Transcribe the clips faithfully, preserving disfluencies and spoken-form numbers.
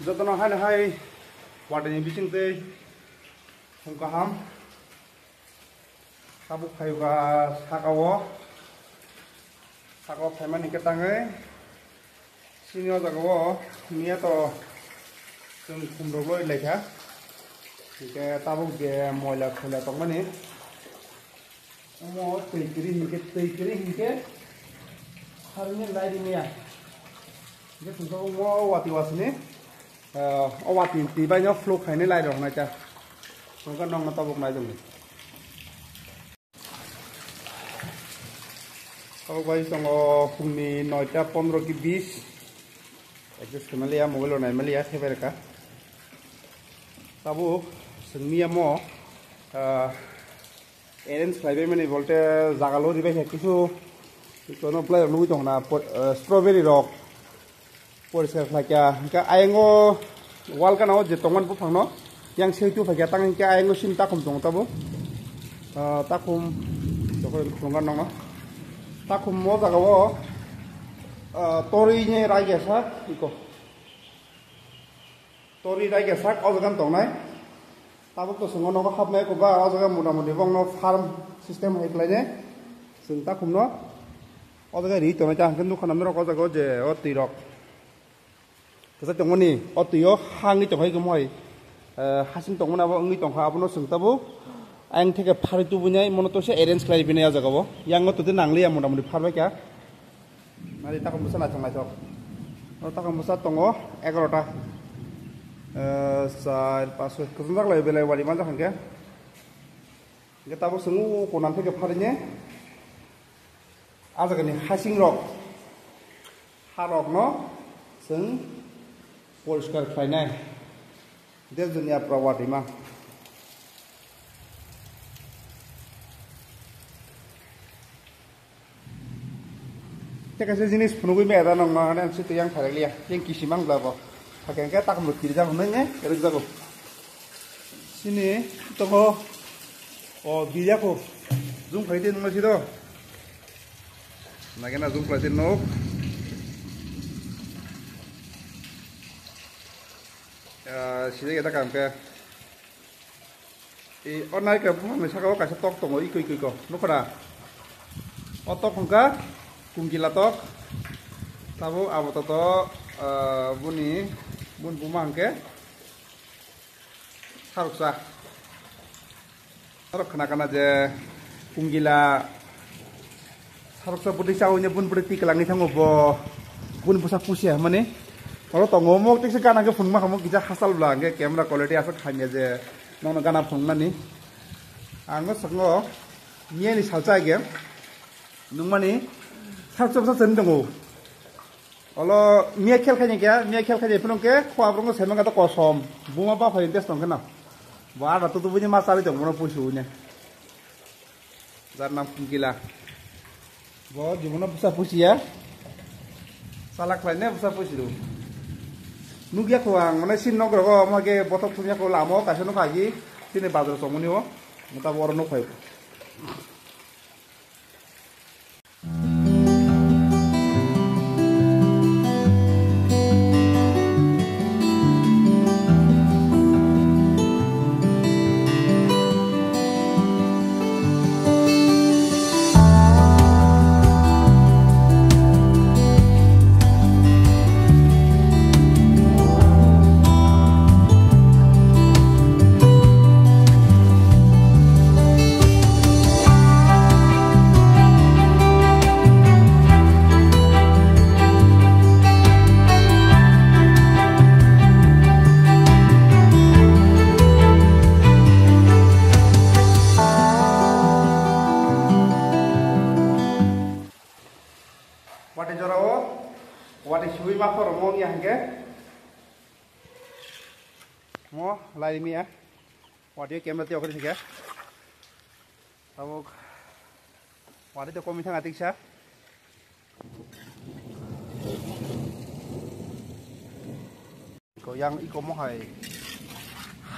Jotono haino hai watini bisingtwi hum kaham. Tabuk phaiyuka saka o, saka o phaimani hwnkhe tangwi chini o jaga o miya to chwng khumrok loi laikha. Hwnkhe tabuk je moila khoila tongmani. Omo twi kwrwi hinkhe, twi kwrwi hinkhe harwini lai rimya. Hinkhe chwngkhe omo wati wasini, ah, o watini twi baino flow khainai lai rok naikha. Chwngkhe nokno tabuk nai tongdi. Tabuk bai tongo phungni noita pondro ki bis. Adjust khaimaliya, mobile rok naimaliya, thebai rwkha. Tabuk chwng miyamo, ah, arrange khlaibai mani bolte jaga lo ribai kha kisu tono belai rok nugwi tongna po-, eh, strawberry rok poriskar khlaikha. Hwnkhe ayang o wall gana o je tongmani buphang no yang seitu phaikha tang hwnkhe ayang o sini takhum tongo tabuk. Ah, takhum jokhon khulumgan nokno takhum o jaga o, ah, torwi ni rai kesa iko. Tori rai khe sak o jaga tongnai. Tabuk to chwng o nogo hapnai eko ba o jaga mota moti bongno farm system hai khlainai. Chwng takhumno o jaga ri tongnai ta hwnkhe nukha nang norok o jaga o je o twi rok. Kwchak tongmani o twi o ha wngwi tongkha eko mohai, eh, hasing tongmani abo wngwi tongkha abono chwng tabuk ayang theke pharwi tubunai mono to se arrange khlai ribinai o jaga o. Yang o to de nangliya mota moti pharbai kha. Nari takhum bwsa naithok naithok. O takhum bwsa tongo egarota. Eh, char, pas, soi. Kwchwngjak lai belai wari manjak hwnkhe. Hwnkhe tabuk chwng o konan theke pharinai. A jagani hasing rok. Ha rokno chwng poriskar khlainai. Des dunia pro watwi ma. Tei kaisa jinis phunugwi maya da nokno, hwnwi ang sitwi yang phailaiya. Yang kisimang bla bo. Hakhe hwnkhe takhumrok kirijak hwnwi ne rwkjago. Sini tongo. O, biryako. Zoom khlai tei nungma sido. Nagena zoom khlai tei nok. Ah, sini kita kam ke. I, o naikha buphangni saka o kaisa tok tongo, ikoi ikoi ko. Nukho na? O tok hwnkha kungkila tok. Tabuk abo toto, ah, buni, bun buma hwnkhe saruksa. Norok khna khna je kungkila Saroksa bwtwi chawi ne bun bwtwi tikwlangwi thango bo. Bun bwsa pusi hamani. Oro tongo mok tikse gana khe phunukma kha mo kisa hachal bwla hwnkhe camera quality aswk hamya je nokno gana phunuknani. Ang no swkngo miyani salsa age nukmani saroksa bwsa chwng tongo. Olo miya khel khaini khe, miya khel khaini phunuk khe khua borok no saiman khe kosom. Buma baphaini test tong kheno. Bo ada tutu bini ma chawi tong bono pusi uni. Jar nam kungkila. Bo jibono bwsa pusiya. Salak khlaine bwsa pusi rw. Nukya kho ang mane sin nok rogo omo ke bothok thumya kho lamo kaisa nukha gi sini bazar somoni o. Muta boro nuk phai. Watwi jorao watwi siwi ma khoro mo wngya hwnkhe mo lai miya watwi camera tei okri thikya. Tabuk watwi to komi thanga tiksa. Ko yang iko mohai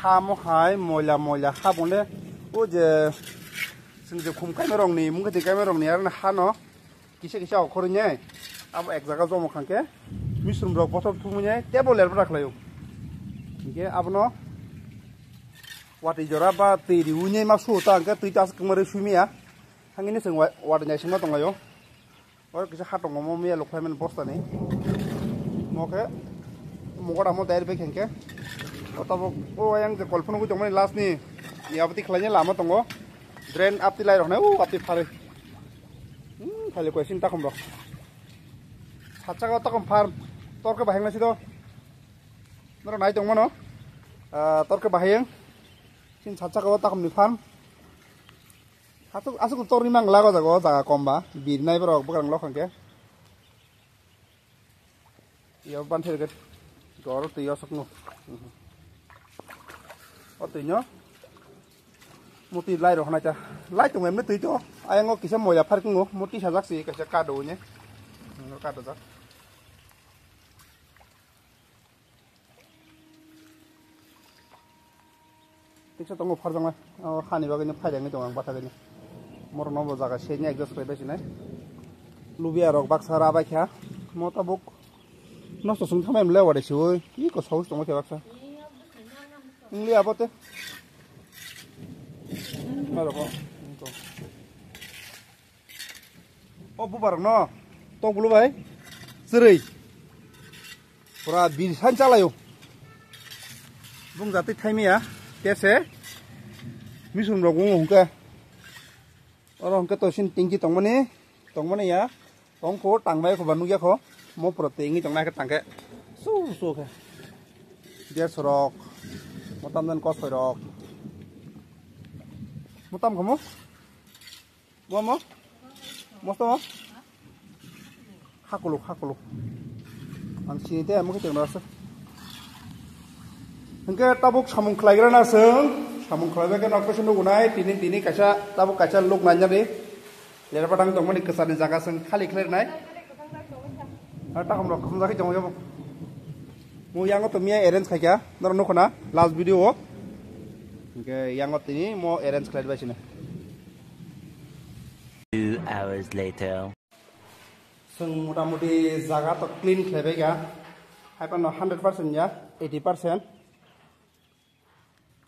ha mohai moila moila ha bonle o je sing je khum kaima rongni mungkhe kaima rongni arna hano kisa kisa okhornye abo ek jaga jomo khangkhe misrum rok bothop thumnye tebo lerbo rakhlaio. Hingke abono watwi jora ba twi riwi nai ma suo ta hingke twi ta aswk kwmari sui maya. Hangini chwng wa-, watwi nai singma tonglaio. Oro kisa ha tongo mo miya lukhlaimani bostani. Mo khe mokol amo direct bai khe hingke. O tabuk o ayang je kolphano nugui tongmani last ni yabati khlaina lama tongo. Drain apti lai rok nai o apti phari. Hmm, khali koi sin takhum rok. Satsaka o takhum farm. Torke bahai nai sido. Norok nai tongmano. Ah, torke bahai. Sin satsaka o takhum ni farm. Aswk, aswk tor ni mang lago jago jaga kom ba. Bir nai borok bwkrang lok hingke. Yo ban thir gate. Gor twi yo sokno. O twi no. Muti lai rok hwnai ta. Lai tong emne twi to. Ayang o kisa moya phar kingo. Muti sajak si kaisa kado ne. Kado jak. Tiksa tongo pharjaknai, o hani bagwi no phairengwi tongo ang bathagwi no. Morokno bo jaga siyeni adjust khlai bai sinai. Lubiya rok baksa ra bai kha, mo tabuk nosto sung thamai mle wade siwi, iko saus tongo khe baksa. Wngli abo te. Norok o, wngkho. O bubarok no tok bulu bai chwrwi pura bir san chalaio. Bung jatwi thaimaya tese misum rok wng hwnkhe oro hwnkhe toisin tingki tongmani tongmani ya tongkho tangbai kho ba nukya kho mo pura tingwi tongnai khe tangkhe su su khe derso rok motam jan kosoi rok motam kho mo. Mo, mo? Mosto mo? Hakuluk, hakuluk. Ang sini te, amo kiting rasa. Hingke tabuk samung khlaigra na seng, samung khlaigra ke nok pesu nugu nai, tini, tini kaisa, tabuk kaisa luk nanya di. Lera patang tong mani kesani jaga seng, khali khlai nai. Ar takhum rok khum jagwi tong jabo. Mo yango to miya arrange khaikha, noro nukho na, last video o. Hingke yango tini mo arrange khlai bai sini. Two hours later. Chwng mota moti jaga to clean khlai bai kha. Hai phano hundred percent ya, eighty percent.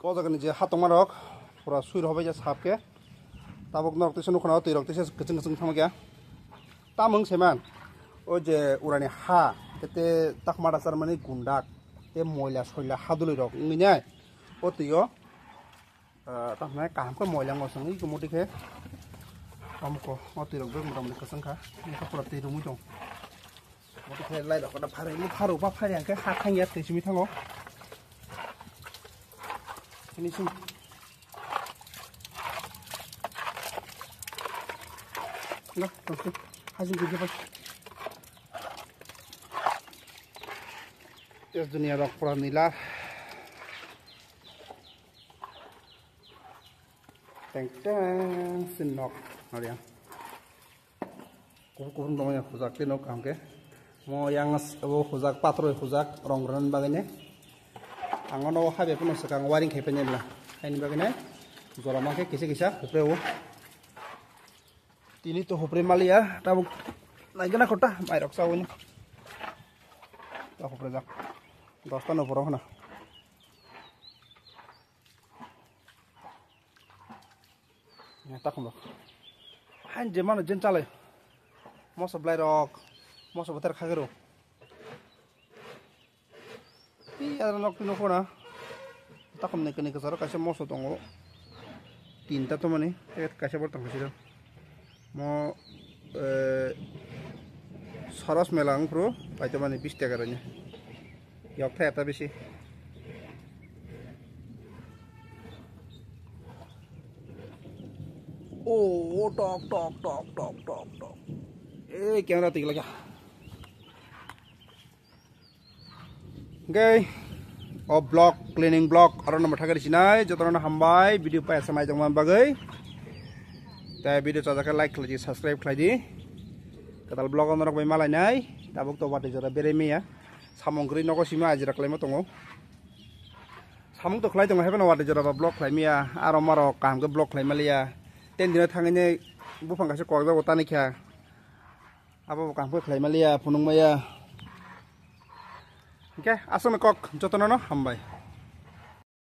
O jaga ni je ha tongma rok pura sui rok bai kha sap khe. Tabuk norok tisa nukho na twi rok tisa kwchwng kwchwng thangma khe. Tamung se man. O je urani ha, tete takma da charmani gundak, te moila soila hadulwi rok wngwi nai. O twi o. Ah, tamo nai kaham khe moila wngma song iko moti khe. Tamo ko o twi rok bek motamoti kwchang kha. Iko pura twi rwngwi tong. Moti khe lai rok da pharwi mo pharw ba pharya khe ha thang ya twi simi thango. Ini sing. Enggak, terus tuh. Hasil gede pas. Yes, dunia rok pura nila. Teng teng, sin nok, nariya. Kubur kubur dong ya, hujak tin nok, hamke. Mo yang s-, abo hujak, patroi hujak, rong rwna bagwi ne. Ang ono habe phano swkang wiring khai painai bla. Haini bagwi ne, jora ma khe kisa kisa, hupre o. Tini to hupre maliya, tabuk naigana kota, mairok sawini. Ta hupre jak. Dosta no borok hana. Ya, takhum rok. Hain je mano jen chalai. Moso belai rok. Moso boter khagero. Pi adra nok pino kona. Takhum ne kene kesaro kaisa moso tongo. Tinta to mani. Kaisa bor tong siro. Mo, eh, Saros mela wngphuru, paito mani bis taka rani. Yok thai ata bisi. O, o, tok, tok, tok. Eh, camera tik lagi. Hingke o vlog, cleaning vlog, aro no mwthangwi sinai, jotono hambai, video pai aswk naitongmani bagwi. Tei video chajak khe like khlai di, subscribe khlai di. Kwtal vlog o norok bai malainai, tabuk to watwi jora beraiya. Samung kwrwi nogo simi ajira khlaima tongo. Samung to khlai tongo, haiphano watwi jora ba vlog khlaimaya, aro marok kaham khe vlog khlaima liya. Ten dino thangwi buphang kaisa kokjago tani kha. Abo bo kaham khe khlaima liya, phunukmaya. Hingke aswkno kok jotono no hambai.